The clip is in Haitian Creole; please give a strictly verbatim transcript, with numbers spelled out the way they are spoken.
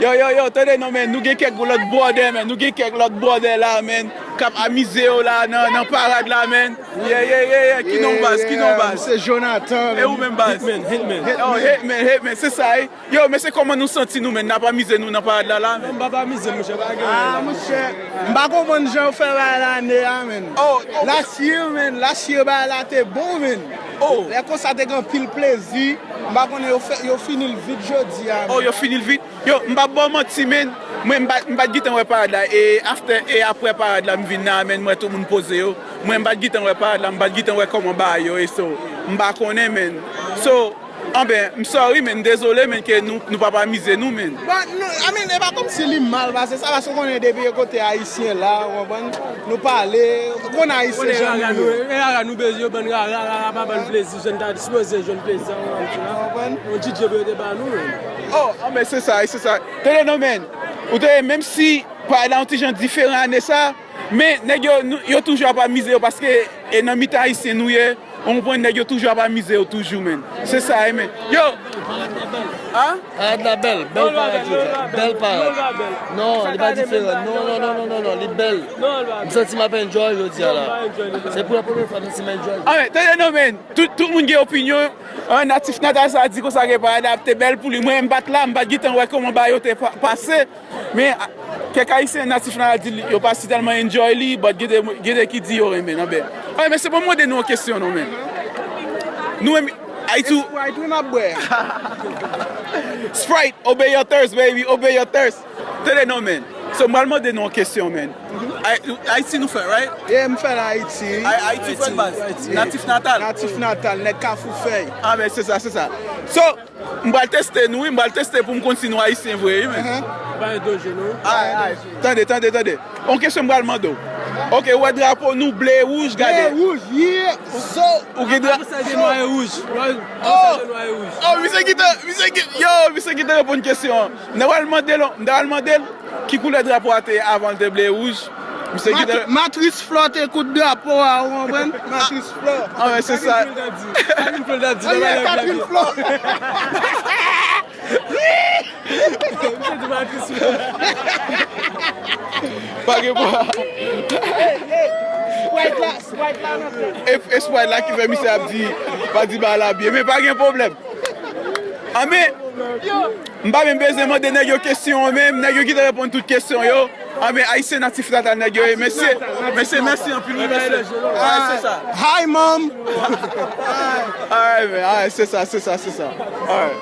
Yo, yo, yo, tande non, men, nou gen kèk lòt brother, men, nou gen kèk lòt brother la, men, k ap amize yo la nan, nan parad la, men. Yeah, yeah, yeah, yeah, ki non baz, ki non baz. Se Jonathan. E ou menm baz? Hitman, Hitman. Oh, Hitman, Hitman, se sa, wi. Yo, mesye, kòman nou santi nou, men? N ap amize nou nan parad la, la, men. M p ap amize, monchè, pa gen. Ah, monchè, m pa konprann jan yo fè bagay la ane a, men. Oh, oh. Last year, men, last year bagay la te bon, men. Oh. Lè konsa te gen anpil plezi. M pa konnen yo fè, yo fini l vit jodi a, men. Oh, yo fini l vit. Yo, m p ap ba w manti, men. Mwen, m pa, m pa t gentan wè parad la. E after, e apre parad la, m vin la, men, m wè tout moun poze yo. Mwen, m pa t gentan wè parad la, m pa t gentan wè kòman bagay yo ye, so, m pa konnen, men. So, anben, m sorry, men, dezole, men, ke nou, nou p ap amize nou, men. Bon, nou, I mean, e pa kòmsi li mal pase sa, paske w konnen depi e kote Ayisyen la, ou konprann? Nou pale, ou konn Ayisyen jan nou ye. E rara nou bezwen yo ban rara, rara pa ban plezi, jan n ta sipoze jwenn plezi an, ou konprann? Yon ti djòb yo te ba nou, men. Oh, anben, se sa, se sa. Tande non, men. Ou te, menm si parad la yon ti jan diferan ane sa, men nèg yo, nou, yo toujou ap amize yo, paske e nan mitan Ayisyen nou ye, ou konprann, nèg yo toujou ap amize yo toujou, men. Se sa, wi, men. Yo! Ha? Parad la bèl, bèl parad, yo fè. Bèl parad. Non, li pa diferan. Non, non, non, non, non, non, li bèl. M santi m ap enjoy jodi a la. Se pou la premye fwa m santi m enjoy. Ah, men, tande non, men. Tout, tout moun gen opinyon. Ah, natif natal sa di konsa ke parad la te bèl pou li. Mwen, m pa t la, m pa t gentan wè kòman bagay yo te pa-, pase. Men, a, kèk Ayisyen natif la di li, yo pa si tèlman enjoy li, but gen de, gen de ki di yo renmen, non, ben. Ah, men se pou m mande nou yon kesyon, non, men. Nou menm, Ayiti. Sprite, wi, m ap bwè. Sprite, obey your thirst, baby, obey your thirst. Tande non, men. So, m pral mande nou yon kesyon, men. Ay-, Ayiti nou fè, right? Yeah, m fè nan Ayiti. Ay-, Ayiti fè baz. Natif natal. Natif natal, nèg Kafou Fèy. Ah, men se sa, se sa. So, m pral teste nou, wi, m pral teste pou m konn si nou Ayisyen vre, wi, men. Pa endonje nou. Ay, ay. Tande, tande, tande. Yon kesyon m pral mande w. Ok, ou wè drapo nou ble e wouj, gade. Ble e wouj, yeah. So, ou gen dra-, sa gen nwa e wouj. Sa gen nwa e wouj. Oh, misye ki te, misye ki, yo, misye ki te reponn kesyon an. M ta pral mande l, m ta pral mande l ki koulè drapo a te ye avan l te ble e wouj. Misye ki te Matris Flò te kout drapo a, ou konprann? Matris Flò. Ah, men se sa. Catherine Fleury t ap di. Catherine Fleury t ap di. Misye di Matris Flò. Pa gen pwa. Sprite la, Sprite la nan tèt. E, e Sprite la ki fè misye ap di, pa di bagay la byen, men pa gen pwoblèm. Ah, men, m pa menm bezwen mande nèg yo kesyon an menm, nèg yo gentan reponn tout kesyon yo. Ah, men Ayisyen natif natal nèg yo ye, mesye, mesye, mèsi anpil, wi, mesye. Ah, se sa. Hi, mom. Alright, man, alright, se sa, se sa, se sa. Alright.